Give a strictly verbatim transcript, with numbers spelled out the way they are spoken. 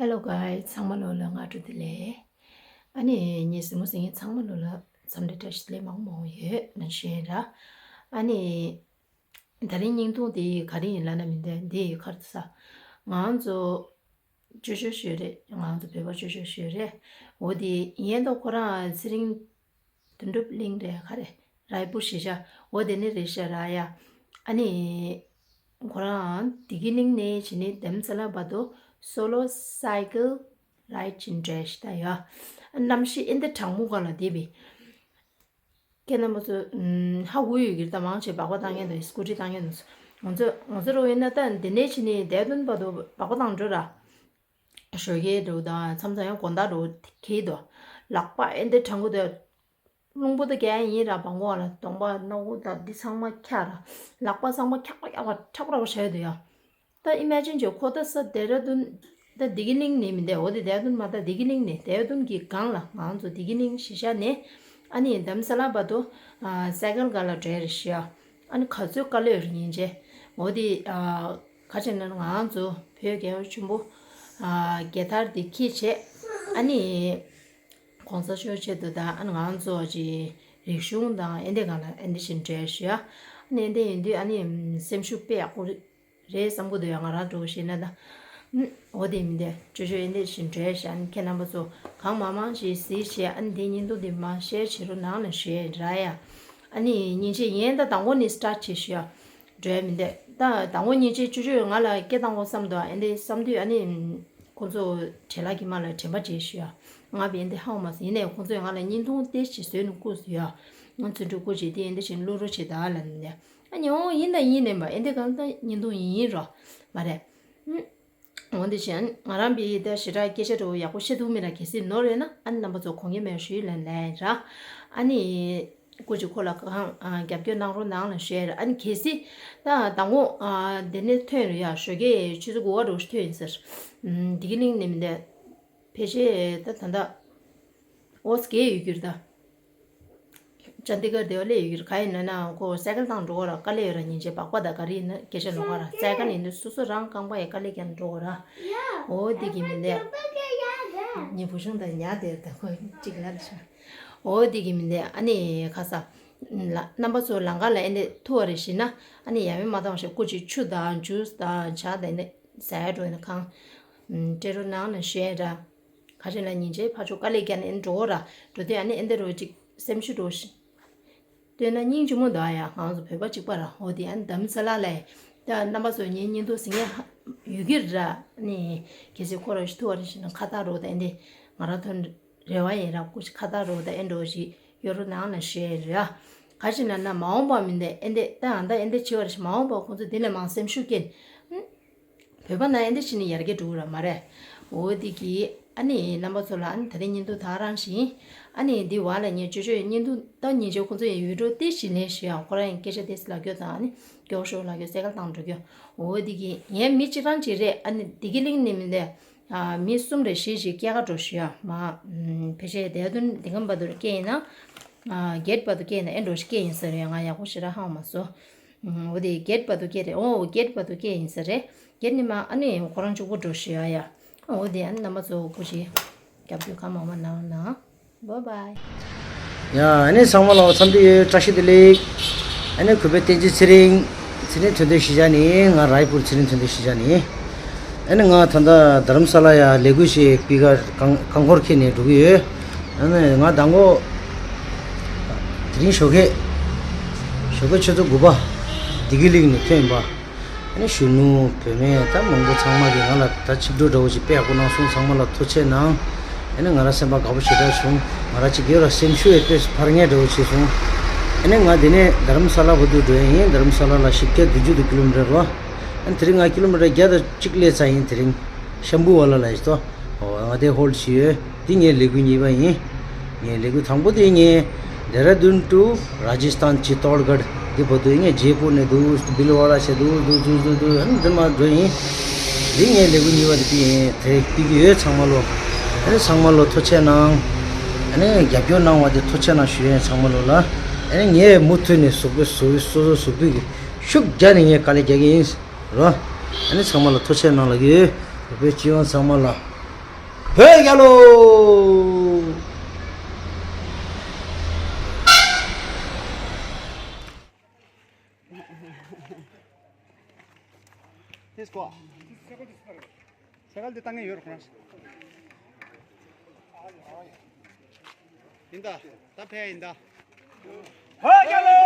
Hello guys, ཚང་མ་ལོ་ལ་སྔ་དྲོ་བདེ་ལེགས། ཨ་ནི་ངའི་གཟིགས་མོ་གཟིགས་མཁན་ཚང་མ་ལོ་ལ་འཚམས་འདྲི་བཀྲ་ཤིས་བདེ་ལེགས་མང་པོ་ཡོད་ནང་བཞིན་ར། ཨ་ནི་ད་རིང་བརྙན་ཐུང་དེ་ག་རེ་ཡིན་ལབ་ན་མི་འདུག་འདི་ཡི་ཁར་དུ་ས། ང་ཚོ་ཅོ་ཅོ་ཞོལ་རེད། ང་ཚོ་བོད་པ་ཅོ་ཅོ་ཞོལ་རེད། འོ་དེ་ཡིན་ད་ཁོ་རང་ཚེ་རིང་དོན་གྲུབ་གླིང་རེད། ག་རེ་རའི་པུར་ཞེས་བྱ། འོ་དེ་ནི་རེད་ཤག་ར་ཡ། ཨ་ནི་ཁོ་རང་དེ་གི་གླིང་ནས་བྱས་ནས་དྷ་རམ་ས་ལ་བར་དུ་སོ་ལོ་སའི་ཀལ་རའིཌ་བྱས་ནས་འགྲོ་ཡ་ཞིག་ད་ཡ། གནམ་གཤིས་ཨེ་འདི་གྲང་མོ་སྒང་ལ་བསྡད་པས། ཁྱེད་རྣམ་པ་ཚོ་ཧ་གོ་ཡོད་ཀྱི་རེད། ད་མང་ཆེ་སྦག་སྦག་བཏང་མཁན་འདུག་སྐུ་ཊི་བཏང་མཁན་འདུག་ང་ཚོ་ང་ཚོ་རོ་ཡིན་ན་ད་འདི་ནས་བྱས་ནས་འདས་དོན་བར་དུ་སྦག་སྦག་བཏང་འགྲོ་ར། ཞོགས་ཀས་འགྲོ་དང་མཚམས་མཚམས་ཡང་དགོང་དག་འགྲོ་གི་འདུག་ལག་པ་ཨེ་འདི་གྲང་གི་འདུག་རླུང་བུ་དང་རྒྱག་ཡིན་ར། བང་གོ་ལ་གདོང་པ་སྣ་ཁུག་དང་འདི་ཚང་མ་འཁྱག་ར། ལག་པ་ཚང་མ་འཁྱག་པ་འཁྱག་པ་ཁྲག་པ་ར་བ་བྱས་འདུག་ཡ། ད་ཨི་མེ་ཇིན་བྱེད། ཁོ་ད་ས་ཌེ་ར་ལྡུན་ད་བདེ་སྐྱིད་གླིང་ནས་མི་འདས། འོ་དེ་ཌེ་ར་ལྡུན་མ་ད་བདེ་སྐྱིད་གླིང་ནས། ཌེ་ར་ལྡུན་གྱི་སྒང་ལ་ང་ཚོ་བདེ་སྐྱིད་གླིང་གཞིས་ཆགས་ནས་ཨ་ནི་དྷ་རམ་ས་ལ་བར་དུ་ཨ་སའི་ཀལ་སྒང་ལ་འགྲོ་ཡ་རེད་ཤག་ཨ་ནི་ག་ཚོད་དཀའ་ལས་ཡོད་རེད་སྙིང་རྗེ། འོ་དེ་ཨ་ག་བྱས་ན་ང་ཚོ་བོད་རྒྱལ་བ་ཆེན་པོ་ཨ་རྒྱལ་དར་དེ་འཁྱེར་བྱས་ཨ་ནི་༸གོང་ས་མཆོག་ཆེད་དུ་ད་ཨ་ནི་ང་ཚོ་ཅིག་རིག་གཞུང་དང་ཨེ་འདི་སྒང་ལ་ཨེ་འདི་བྱས་འགྲོ་ཡ་ཞུ་ཡ། ཨ་ནི་ཨེ་འདི་ཡིན་དུས་ཨ་ནི་སེམས་ཤུགས་དཔེ་ཡག་པོ་རེད་བསམ་གི་འདུག་ཡ། ང་རང་འགྲོ་ཞེ་ན་ད། ཨུམ། འོ་དེ་མི་འདས། ཅོ་ཅོ་ཨེ་འདི་བྱས་འགྲོ་ཡ་ཞུ་ཡ། ཨ་ནི་ཁྱེད་རྣམ་པ་ཚོ་གང་མང་མང་ཞིག་གཟིགས་བྱས་ཨ་ནི་འདི་བརྙན་ཐུང་འདི་མར་ཤེར་བྱེད་རོགས་གནང་ལ་ཞུ་ཡ་ར་ཡ། ཨ་ནི་སྙིང་རྗེ། ཡིན་ད་དང་པོ་ནས་སི་ཊར་ཊི་བྱེད་ཞུ་ཡ། འགྲོ་ཡ་མི་འདས། ད་དང་པོ་སྙིང་རྗེ་ཅོ་ཅོས་ང་ལ་སྐད་བཏང་དགོས་བསམ་འདུག་ཨེ་འདི་བསམ་དུས་ཨ་ནི་ཁོང་ཚོ་བྲེལ་ལག་གི་མ་ལ་དྲན་པ་བརྗེད་ཞུ་ཡ། ང་བས་ཨེ་འདི་ཧ་གོ་མ་སོང་། ཡིན་ནའི་ཁོང་ཚོས་ང་ལ་བརྙན་ཐུང་ཏོག་ཙམ་བཟོས་ནས་བསྐུར་ཟེར་ཡ། ང་ཚོ་འགྲོ་སྐུ་བྱེད་དེ་ཨེ་འདི་བྱས་བླུག་རོགས་བྱེད་ད་ལབ་ནས། ཨ་ནི་འོ་ཡིན་ད་ཡིན་ནས་མ་ཨེ་འདི་གང་ལྟར་བརྙན་ཐུང་ཡིན་ཡིན་རོ། མ་རེད། ཨུམ། འོ་འདི་བྱས་ང་རང་བས་ད་ཞེ་དྲག་སྐད་ཆ་འདྲ་བོ་ཡག་པོ་བཤད་ཐུབ་མེད་ར། གལ་སྲིད་ནོར་ཡོད་ན་ཨ་ནི་རྣམ་པ་ཚོ་དགོངས་འགལ་མེད་ཞུ་ལན་ལན་ར། ཨ་ནི་སྐུ་མཁྱེན་ཁོ་ལ་གང་ཨ་རྒྱབ་སྐྱོར་གནང་རོགས་གནང་ལ་ཞུ་ཡ་ར། ཨ་ནི་གལ་སྲིད་ད་དང་པོ་ཨ་དེ་ནས་ཐོན་རེད་ཡ། ཞོགས་ཀས་ཆུ་ཚོད་དགུ་པ་འདྲ་བོ་ཞིག་ཐོན་ཡིན་ཟེར། ཨུམ། བདེ་སྐྱིད་གླིང་ནས་མི་འདས། ཕལ་ཆེར་ད་ད་ལྟ་ཨོ་སི་གེ་ཡོད་རྒྱུ་རེད་ད། ཅན་དི་གར་དེ་བ་སླེབས་ཡོད་ཀྱི་རེད། ག་ཡིན་ན་ན་ཁོ་སའི་ཀལ་བཏང་འགྲོ་གོ་ར། དཀའ་ལས་ཡོད་ར། སྙིང་རྗེ། སྦག་སྦག་དང་ག་རེ་ཡིན་ན་སྐད་ཆ་ལོག་ག་ར། སའི་ཀལ་ཡིན་དུས་སོ་སོ་རང་རྐང་པ་ཡི་དཀའ་ལས་བརྒྱབ་ནས་འགྲོ་གོ་ར། འོ་དེ་གི་མི་འདས། ངའི་བུ་ཆུང་དང་ཉལ་བསྡད་ད་ཁོ་གཅིག་ལ་རེ་ཤ། འོ་དེ་གི་མི་འདས། ཨ་ནི་ཁ་ས་ལ་རྣམ་པ་ཚོ་ལམ་ཁ་ལ་ཨེ་འདི་ཐུག་པ་རེ་ཤི་ན་ཨ་ནི་ཡ་མེད་མ་བཏང་ཞེས་སྐུ་མཁྱེན་ཆུ་དང་ཇུས་དང་ཇ་དང་ཨེ་འདི་ཟ་ཡ་འགྲོ་ཡིན་ན་གང་སྤྲད་རོགས་གནང་ལ་ཞུ་ཡ་ར། ག་རེ་ལ་སྙིང་རྗེ། ཕར་ཕྱོགས་དཀའ་ལས་བརྒྱབ་ནས་ཨེ་འགྲོ་གོ་ར། འགྲོ་དུས་ཨ་ནི་ཨེ་འདི་རུ་ཅིག་སེམས་ཤུགས་འགྲོ་ཞིག་བཏོན་ན་སྙིང་རྗེ་མོ་འདུག་ཨ་ཡ། ང་ཚོ་བོད་པ་གཅིག་པ་ར། འོ་དེ་ཨ་ནི་དྷ་རམ་ས་ལ་ལ་ཡ། ད་རྣམ་པ་ཚོ་ངའི་བརྙན་ཐུང་གཟིགས་མཁན་ཡོད་ཀྱི་ར། ཨ་ནི་གལ་སྲིད་ཁོ་རང་ཞིག་ཐུག་པ་རེ་ཤི་ན་ཁ་བཏགས་རོགས་དང་ཨེ་འདི་ང་རང་ཐོན་རེ་བ་ཡིན་ར། སྐུ་མཁྱེན་ཁ་བཏགས་རོགས་དང་ཨེ་འགྲོ་ཞིག་ཡོད་རོགས་གནང་ལ་ཞུ་ཡ་ར། ག་རེ་ལབ་ན་མ་འོངས་པ་མི་འདས་ཨེ་འདི་ད་ཨ་ད་ཨེ་འདི་བྱེད་པ་རེ་ཤི། མ་འོངས་པ་ཁོང་ཚོ་དེ་ལས་མང་སེམས་ཤུགས་སྐྱེད། བོད་པ་ན་ཨེ་འདི་བྱས་ནས་ཡར་རྒྱས་འགྲོ་གི་ར་མ་རེད། འོ་འདི་གི་ཨ་ནི་རྣམ་པ་ཚོ་ལ་ཨ་ནི་ད་རིང་བརྙན་ཐུང་ད་རང་བཞིན། ཨ་ནི་འདི་བ་ལ་ངས་ཅོ་ཅོ་ཡི་བརྙན་ཐུང་ད་ཉིན་ཆེ་ཁོང་ཚོ་ཡི་ཡུལ་གྲོགས་ཏི་ཞིག་ལེན་ཞུ་ཡང་ཁོ་རང་ཡི་སྐད་ཆ་ཏི་སི་ལ་སྐྱོ་དང་ཨ་ནི་སྐྱོ་ཤོག་ལ་སྐྱོ་སེ་གལ་བཏང་འགྲོ་སྐྱོ། འོ་འདི་གི་ངའི་མི་གཅིག་རང་གཅིག་རེད། ཨ་ནི་བདེ་སྐྱིད་གླིང་ནས་མི་འདས། ཨ་མི་གསུམ་རེ་བཞི་ཞིག་སྐྱེལ་ཀ་འགྲོ་ཞུ་ཡ་མ། ཕལ་ཆེར་དེ་དུ་འདི་གམ་པ་དུ་སྐྱེལ་ཡིན་ན། ཨ་གེ་ཊི་བར་དུ་སྐྱེལ་ཡིན་ན་ཨེ་འགྲོ་ཞིག་སྐྱེལ་ཡིན་ཟེར་ཡ་ང་ཡག་པོ་ཞེ་དྲག་ཧ་གོ་མ་སོང་། འོ་དེ་གེ་ཊི་བར་དུ་སྐྱེལ་རེད། འོ་གེ་ཊི་བར་དུ་སྐྱེལ་ཡིན་ས་རེད། གེ་ཊི་ནི་མ་ཨ་ནི་ཁོ་རང་གཅིག་པོ་འགྲོ་ཞུ་ཡ་ཡ། འོ་དེ་ཨ་ནི་རྣམ་པ་ཚོ་སྐུ་མཁྱེན་རྒྱབ་སྐྱོར་གང་མང་མང་གནང་གནང་། བཱའི་བཱའི། ཡ་ཨ་ནི་ཚང་མ་ལ་འཚམས་འདྲི་ཡོད། བཀྲ་ཤིས་བདེ་ལེགས། ཨ་ནི་གུས་པའི་བསྟན་འཛིན་ཚེ་རིང་། ཚེ་རིང་ཐོན་དོན་གཞིས་ཆགས་ནི་ང་རའི་པུར་ཚེ་རིང་ཐོན་དོན་གཞིས་ཆགས་ནི། ཨ་ནི་ང་ད་ལྟ་རྡ་རམ་ས་ལ་ཡ་ལས་འགུལ་ཞིག་སྤེལ་གར་རྐང་རྐང་འཁོར་ཁྱེར་ནས་འགྲོ་གི་ཡོད། ཨ་ནི་ང་མདང་དགོང་དེ་རིང་ཞོགས་ཀས་ཞོགས་ཀས་ཆུ་ཚོད་དགུ་པ་བདེ་སྐྱིད་གླིང་ནས་ཐོན་པ། ཨ་ནི་གཞོན་ནུ་བུད་མེད་ད་མང་པོ་ཚང་མ་གིས་ང་ལ་ད་ཆིབས་འགྲོ་འདྲ་བོ་ཞིག་དཔེ་ཡག་པོ་གནང་སོང་། ཚང་མ་ལ་ཐུགས་རྗེ་གནང་། ཨ་ནི་ང་རང་སེམས་པ་དགའ་པོ་ཞེ་དྲག་བྱུང་། ང་རང་གཅིག་ཡོད་ར་སེམས་ཤུགས་ཡོད་པས་འཕར་ངེས་འདྲ་བོ་བྱས་སོང་། ཨ་ནི་ང་དེ་ནས་རྡ་རམ་ས་ལ་བར་དུ་འགྲོ་ཡ་ཡིན། རྡ་རམ་ས་ལ་ལ་བཞི་བརྒྱ་བདུན་ཅུ་དུ་ཀི་ལོ་མི་ཊར་རོ། ཨ་ནི་དེ་རིང་ང་ཀི་ལོ་མི་ཊར་བརྒྱ་དང་གཅིག་སླེབས་ཚར་ཡིན། དེ་རིང་ཤམ་བྷུ་ཝ་ལ་ལ་ཡིན་ཏོ། ཨོ་ང་དེ་ཧོལ་ཌི་བྱས་ཡོད། འདི་ངའི་ལས་འགུལ་གཉིས་པ་ཡིན། ངའི་ལས་འགུལ་དང་པོ་དེ་ངས་ཌེ་ར་ལྡུན་ཊུ་ར་ཇི་སི་ཐན་ཅི་ཏོར་གྷར་འདི་བར་དུ་ངས་ཇེ་པུར་ནས་འདུག་བིལ་ཝ་ར་བྱས་འདུག་འདུག་འདུག་འདུག་འདུག་ཨ་ནི་འདི་མར་འགྲོ་ཡིན། འདི་ངའི་ལས་འགུལ་གཉིས་པ་དེ་ཕུལ་ཡིན། དེ་ཕུལ་གྱི་ཡོད། ཚང་མ་ལོ། ཨ་ནི་ཚང་མ་ལོ་ཐུགས་རྗེ་གནང་། ཨ་ནི་རྒྱབ་སྐྱོར་གནང་བ་དེ་ཐུགས་རྗེ་གནང་ཞུ་ཡིན་ཚང་མ་ལོ་ལ། ཨ་ནི་ངས་མུ་མཐུད་ནས་གཟུགས་པོའི་གཟུགས་སོ་སོ་གཟུགས་པོའི་གི་ཤུགས་རྒྱག་ནས་ངས་དཀའ་ལས་རྒྱག་གི་ཡིན། རོ། ཨ་ནི་ཚང་མ་ལ་ཐུགས་རྗེ་གནང་ལ་གི་ཡོད། བོད་པའི་སྤྱི་ཡོངས་ཚང་མ་ལ། བོད་རྒྱལ་ལོ། ཏེས་ཀོ། སེ་གལ་དེ་བཏང་ངེས་ཡོད་རོགས་རང་། ཡིན་ད། ད་ཕེ་ཡིན་ད། བོད་རྒྱལ་ལོ།